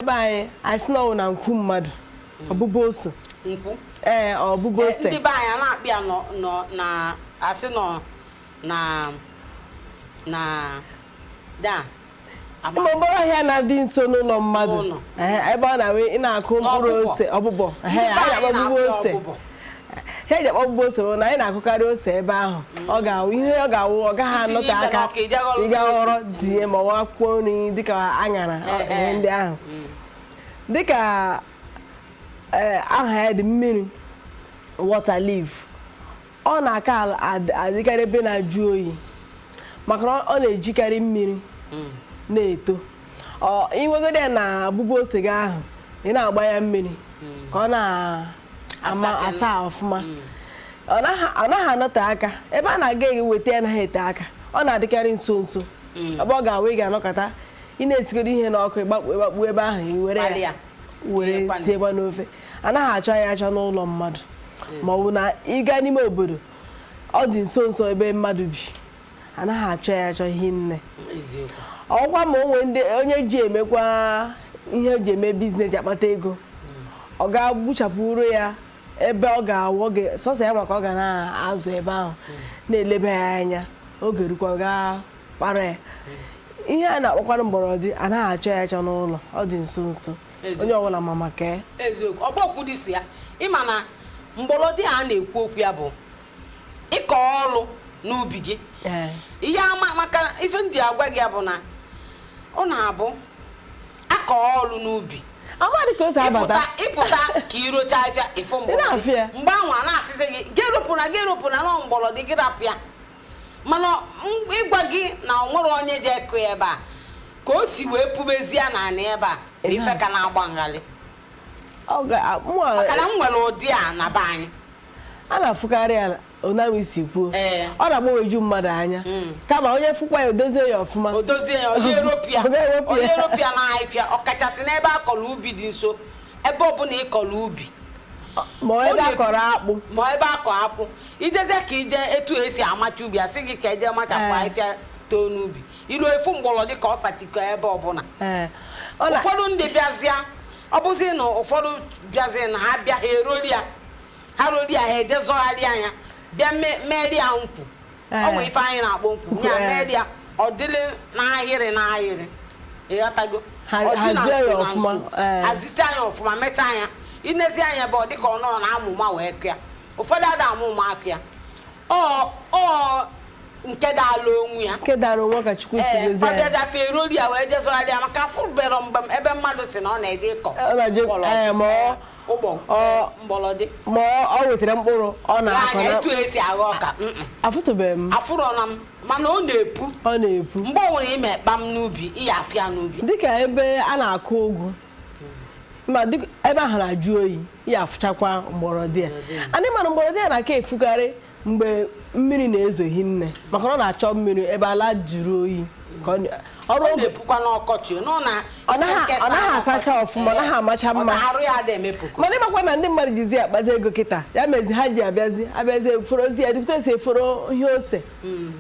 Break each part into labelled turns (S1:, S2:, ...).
S1: Be anyị, anyị sị na ọ wụ na nkwu mmadụ, ọbụbụ ose.
S2: Nkwu.
S1: Ee, ọbụbụ ose.
S2: Ndị be anyị a na-akpị ya nọ nọ na asị nọ na na da
S1: Mgbe mgbọrọ ọhịa na-adị nso n'ụlọ mmadụ.
S2: N'ụlọ.
S1: Ehe, ebe ọ na-awe ị na-akụ mkpụrụ
S2: N'ọbụbọ.
S1: ose, ọbụbọ. Ehe,
S2: Ndị be
S1: anyị
S2: anyị
S1: na-akpọ ọbụbọ
S2: na-akpị
S1: ose.
S2: ọbụbọ.
S1: Ihe eji akpọ ọbụbọ ose bụ na anyị na-akụkarị ose ebe ahụ. Ọ ga-awụ ihe ọ ga-awụ, ọ gaghị
S2: Isi
S1: anọte
S2: n'ife
S1: aka.
S2: n'ọkụ, ị jee ghọrọ
S1: Ị ga
S2: mkpụrụ
S1: ghọrọ tinye ma ọ bụ akwụkwọ nri dịka aṅara, ihe ndị ahụ. Dịka aha ya dị, mmiri, water leaf, ọ na-aka adịkarị ebe na-ajụ oyi, maka na ọ na-ejikarị mmiri na-eto. Ọ inwegodo ya na abụbụ ose gị ahụ, ị na-agba ya mmiri ka ọ na-ama
S2: Asa.
S1: Asa ọfụma. Ọ naghị anọte aka ebe a na-aga eweta ya, anaghị ete aka. Ọ na-adịkarị nso nso ebe ọ ga-awụ ị ga-anọkọta, ị na-esigodo ihe n'ọkụ, ịgbakpu ịgbakpu ebe ahụ, i were
S2: Kpali
S1: ya
S2: ya,
S1: were
S2: tinyekwa.
S1: tinyekwa n'ofe. Anaghị achọ ya achọ n'ụlọ mmadụ, ma ọ bụ na ị gaa n'ime obodo, ọ dị nso nso ebe mmadụ bi, anaghị achọ ya achọ hinne.
S2: Eziokwu.
S1: Ọkwa ma o nwee ndị onye ji emekwa ihe o ji eme business, akpata ego, ọ ga-gbuchapụrụ ya ebe ọ ga-awụ oge sọsọ ya, maka ọ ga na-azụ ebe ahụ, na-eleba ya anya, oge rukwa, ọ gaa kpara ya. Ihe a na-akpọkwanụ mgbọrọdị, anaghị achọ ya achọ n'ụlọ, ọ dị nso nso.
S2: Eziokwu.
S1: Onye ọbụla ma maka ya.
S2: Eziokwu, ọgbọkwu dị so ya. Ịma na mgbọrọdị a na-ekwu okwu ya bụ ịkọ ọrụ n'ubi gị. Ihe ama maka ife ndị agwa gị ya bụ na ọ na-abụ akọ ọrụ n'ubi.
S1: Amadị ka o si abata.
S2: Ịpụta ka irocha afịa, ịfụ
S1: Ị na-afụ
S2: mgbọrọdị.
S1: ya.
S2: Mgbe ahụ a na-asịsị gị ga-eropụna, ga-eropụna na mgbọrọdị gị, rapụ ya. Mana ịgwa gị na ọ nwere onye ji ekụ ya ebe a ka o si wee pubezie naanị ebe a bụ
S1: Ị
S2: ife ka na-agba nghalị.
S1: Ọ ga mụa.
S2: Maka na m nwere ụdị a na be anyị.
S1: A na-afụkarị ya onye isi kwuo. Ọ na-agbanweju mmadụ anya, kama onye fụkwa ya, odozie ya ọfụma.
S2: O dozie ya, onye eropịa.
S1: Ọ ga-eropịa.
S2: Onye eropịa na ahịfịa, ọkachasị n'ebe a kọrọ ubi dị nso, ebe ọbụla ị kọrọ ubi.
S1: Ma ebe a kọrọ akpụ.
S2: Ma ebe akọ akpụ, ijezie ka ije etu esi amacha ubi, asị gị ka eje machapụ ahịfịa too n'ubi, ilu efu mgbọrọdị ka ọ sachikọ ebe ọbụla.
S1: Ee, ọ na
S2: Ụfọdụ ndị bịazịa, ọ bụzi na ụfọdụ bịazi na ha bịa, ha eroli ya, ha roli ya, ha eje zọgharịa anya, bịa meri ya nkwụ. Ọ nwee ife anyị na-akpọ nkwụ ya. Meri ya, ọ dịrị n'ahịrị n'ahịrị, ịghọtago? Ọ dị na
S1: Hazie ya
S2: nso na
S1: ọfụma.
S2: nso. Hazicha anya ọfụma, mechaa anya, inezi anya ebe ọ dị ka ọ nọ na-amụma wee kụ ya. Ụfọdụ ada amụma akụ ya, ọ nke dala onwe ya.
S1: Nke dara onwe ka Chukwu si gozie ya.
S2: Fabiaza fe eroli ya wee jezọgharịa, maka afụbero mgbe ebe mmadụ si na ọ na-eje ịkọ
S1: Ọ na-eje
S2: mgbọrọgwụ.
S1: Ee, ma
S2: ụgbọ mgbọrọdị.
S1: Ma ọ wetara mkpụrụ ọ na-akọ
S2: anya
S1: na
S2: etu esi agha ọka.
S1: Afụtụbeghị m.
S2: Afụrọ na m, mana ọ na-epu.
S1: Ọ na-epu.
S2: Mgbe ọ nwere ime kpam n'ubi, ịya afịa n'ubi.
S1: Dịka ebe a na-akụ ụgụ, ma dịka ebe ahụ na-ajụ oyi, ya afụchakwa mgbọrọdị ya. Anyị mana mgbọrọdị ya na-aka efukarị mgbe mmiri na-ezoghị nne, maka na ọ na-achọ mmiri ebe ala jụrụ oyi ka ọrụ
S2: Ọ
S1: oge.
S2: na-epukwa n'ọkọchị nọ na
S1: Ọ naghị asacha ọfụma, ọ naghị amacha mma.
S2: Ọ na-arụ ya ada emepụkọ.
S1: Mana ịmakwa na ndị mmadụ jizi akpazi ego kịta, ya mezi ha ji abịazi eforozi ya dịkụta esi eforo ihe ose,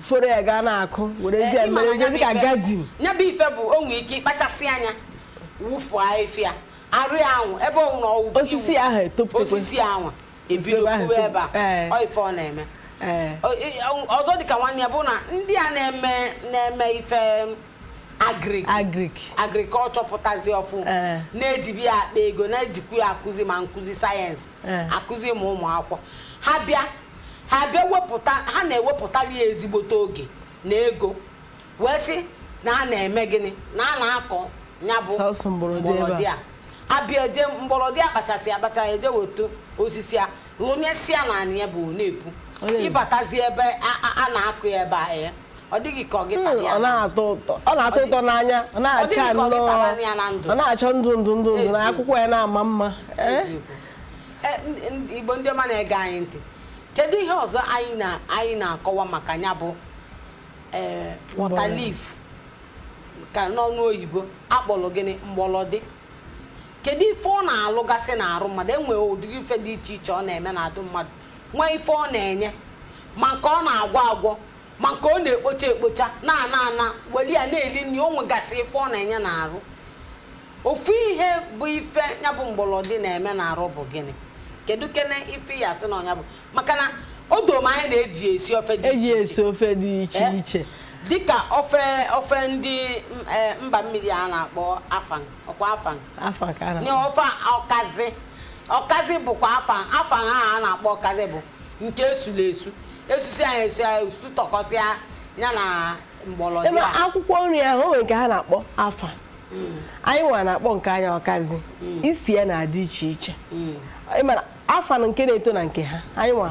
S1: foro ya gaa na-akụ, werezi ya mere ezi dịka garden.
S2: Nya bụ ife bụ o nwere ike ịkpachasị anya wụfuo ahịfịa arụ ya ahụ ebe ọ nwụrụ ọwụ.
S1: Osisi ahụ etopụtakwa.
S2: Osisi ahụ ebido
S1: Osisi ahụ
S2: puwe ebe a. Ọ ife ọ na-eme. Ọzọ dịka nwanne ya bụ na ndị a na-eme ife agric,
S1: Agric.
S2: Agriculture pụtazi ọfụ, na-ejibi ya akpa ego, na-ejikwa ya akụzi ma nkụzi sayensị, akụzi ma ụmụ akwụkwọ ha bịa, ha bịa wepụta, ha na-ewepụtali ya ezigbote oge na ego wee sị na a na-eme gịnị, na a na-akọ ya bụ
S1: Sọsọ mgbọrọdị ebe a.
S2: mgbọrọdị a. Abịa eje mgbọrọdị akpachasị akpacha, eje weta osisi a lụnyesịa na anị ya bụ ọ na-epu.
S1: Ọ na-epu.
S2: Ịbatazi ebe a na-akụ ya ebe a, ee, ọ dịghị ka ọ gị tara ya
S1: Ọ
S2: na
S1: na-atọ ụtọ, ọ na-atọ ụtọ n'anya, ọ na-acha
S2: dịghị ka ọ gị
S1: nnọọ
S2: tara ya na ndụ.
S1: Ọ na-achọ ndụ ndụ ndụ ndụ na
S2: Eziokwu.
S1: akwụkwọ ya na-ama mma. Ee.
S2: Eziokwu. Igbo ndị ọma na-ege anyị ntị, kedu ihe ọzọ anyị na-akọwa maka ya bụ water leaf, ka n'ọnụ oyibo akpọrọ gịnị? Mgbọlọdị. Kedu ife ọ na-alụgasị n'arụ mmadụ? Enwere ụdịrị ife dị iche iche ọ na-eme n'adụ mmadụ, nwee ife ọ na-enye, ma nke ọ na-agwọ agwọ, ma nke ọ na-ekpocha ekpocha, na-ana ana weli ya na-eli nri. O nwegasị ife ọ na-enye n'arụ. Ofu ihe bụ ife ya bụ mgbọlọdị na-eme n'arụ bụ gịnị? Kedu kene ife ya sị na ọnya bụ maka na o doo m anya na-eji esi ofe dị
S1: Eji
S2: iche
S1: esi ofe dị iche
S2: Eh?
S1: iche.
S2: Dịka ofe ndị mba mmiri a na-akpọ afang, ọkwa afang.
S1: Afa ka a
S2: Nye
S1: na
S2: ofe ọkazi, ọkazi bụkwa afang. Afang ahụ a na-akpọ ọkazi bụ nke esuru esu, esusi anyị esu ya, esu tọkọsịa ya na mgbọlọdị
S1: Ebe
S2: a.
S1: akwụkwọ nri ahụ, o nwere nke ha na-akpọ afa, anyị nwa na-akpọ nke anyị ọkazi. Isi ya na-adị iche iche. Ị mara afa na nke na-eto na nke ha, anyị nwa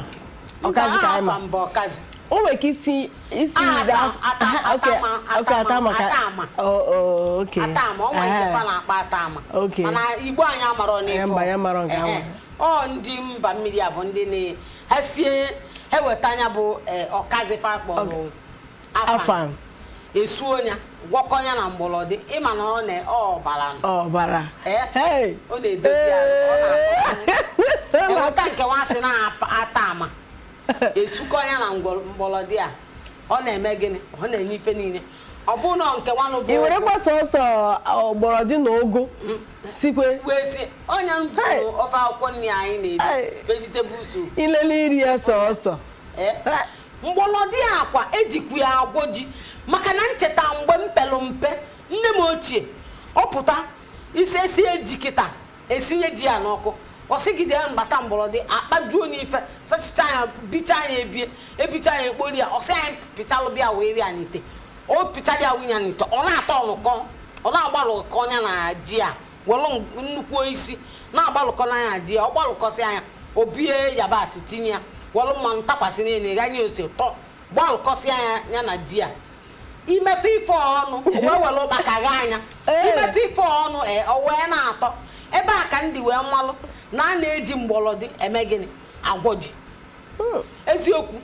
S1: ọkazi ka anyị ma.
S2: Afang bụ ọkazi.
S1: O nwere ka isi isi
S2: Ah,
S1: ide okay, okay,
S2: atama,
S1: atama ka
S2: atama.
S1: Oh, okay.
S2: Atama, ọ nwere nke
S1: Eh.
S2: fa na-akpọ atama.
S1: Okay.
S2: Mana Igbo anyị amarọ n'ifo.
S1: Mba, anyị amarọ nke
S2: Ehe.
S1: ahụ.
S2: Ọ ndị mba mmiri a bụ ndị na ha sie, ha weta anya bụ ọkazi fa kpọrọ
S1: Afang.
S2: afang, esuo ya, gwọkọ ya na mgbọlọdị. Ịma na ọ na ọ bara
S1: Ọbara.
S2: Eh?
S1: Hey!
S2: Ọ na-edozi arụ, ọ na-atọ. Eweta nke nwa sị na-ata ama, esukọ ya na mgbọlọdị a, ọ na-eme gịnị? Ọ na-enye ife niile. Ọ bụ na nke nwanụ bụ
S1: Ị werekwa sọsọ ọgbọrọdị na ụgụ sikwe.
S2: Wee sị onye mbụ
S1: Hey.
S2: ofe akwụkwọ nri anyị na-eri,
S1: Hey.
S2: vegetable soup.
S1: Ilele iri ya sọsọ.
S2: Eh? Mgbọlọdị akwa ejikwa ya agwọ ji, maka na ncheta mgbe m pelụ mpe, nne m ochie ọ pụta isi esie ji kịta, esinye ji ya n'ọkụ, ọ sị gị jee mbata mgbọlọdị akpajuo n'ife, sachicha ya, bicha ya, ebie ebicha ya, ekpori ya. Ọ sị anyị pịchalụ bịa wee rịa n'ite. O pịchara ya, wunye ya n'ite, ọ na-atọ ọnụkọ, ọ na-agbalụkọ ya na ji a, welụ nnukwu isi na-agbalụkọ n'anya ji ya. Ọ gbalụkọsị anya, o bie yabasị, tinye ya, welụ mmanụ takwasị n'elu, ganye ose, tọ gbalụkọsị anya ya na ji a. Imetụ ife ọnụ, o wee were ụkpaka gha anya.
S1: Ee.
S2: Imetụ ife ọnụ, ee, o wee na-atọ. Ebe a ka ndị wee mmalụ na a na-eji mgbọlọdị eme gịnị? Agwọ ji. Eziokwu,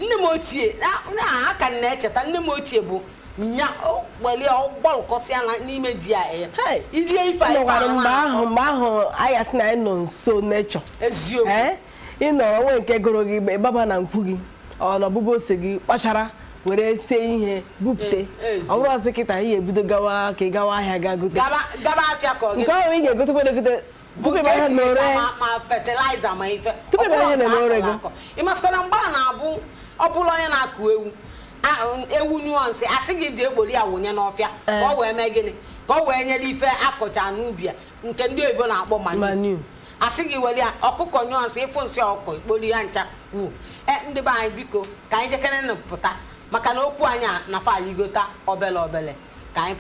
S2: nne m ochie na aka m na-echeta nne m ochie bụ nya welie gbalụkọsịa na n'ime ji a, ee.
S1: Hey.
S2: Irie ife a, ife
S1: Nọkwara
S2: a
S1: mgbe
S2: na-atọ.
S1: ahụ, mgbe ahụ anyị asị na anyị nọ nso nechọ.
S2: Eziokwu.
S1: Ee, ị nọrọ onwe nke gụrụ gị, ịgbaba na nkwu gị, ọ na ọbụbụ ose gị kpachara were sie ihe bupute.
S2: Eziokwu.
S1: Ọ bụrụ ọsị kịta ị ga-ebido gawa ka ị gawa ahịa gaa gote.
S2: Gaba afịa ka ọ gị
S1: Nke ahụ ị ga-egotekwa egote
S2: bụ
S1: tupu
S2: nke
S1: ịba ahịa
S2: etinyecha
S1: n'ore.
S2: ma fertilizer ma ife.
S1: Tupu
S2: Ọ
S1: ịba
S2: bụrụ
S1: ahịa
S2: nke
S1: na-ere
S2: akọrọ
S1: ego.
S2: akọ. Ị masịkwa na mgbe a na-abụ ọ bụrụ onye na-akụ ewu ewu nyụọ nsị, asị gị ji ekpori ya wụnye n'ọfịa ka ọ wee mee gịnị? Ka ọ wee nyere ife akọcha n'ubi a nke ndị oyibo na-akpọ manure.
S1: Manure.
S2: Asị gị were ya, ọkụkọ nyụọ nsị, ịfụ nsị ọkụkọ, ikpori ya ncha wu. Ndị be anyị, biko ka anyị jekere pụta, maka na okwu anyị a na fa aligota obele obele ka anyị.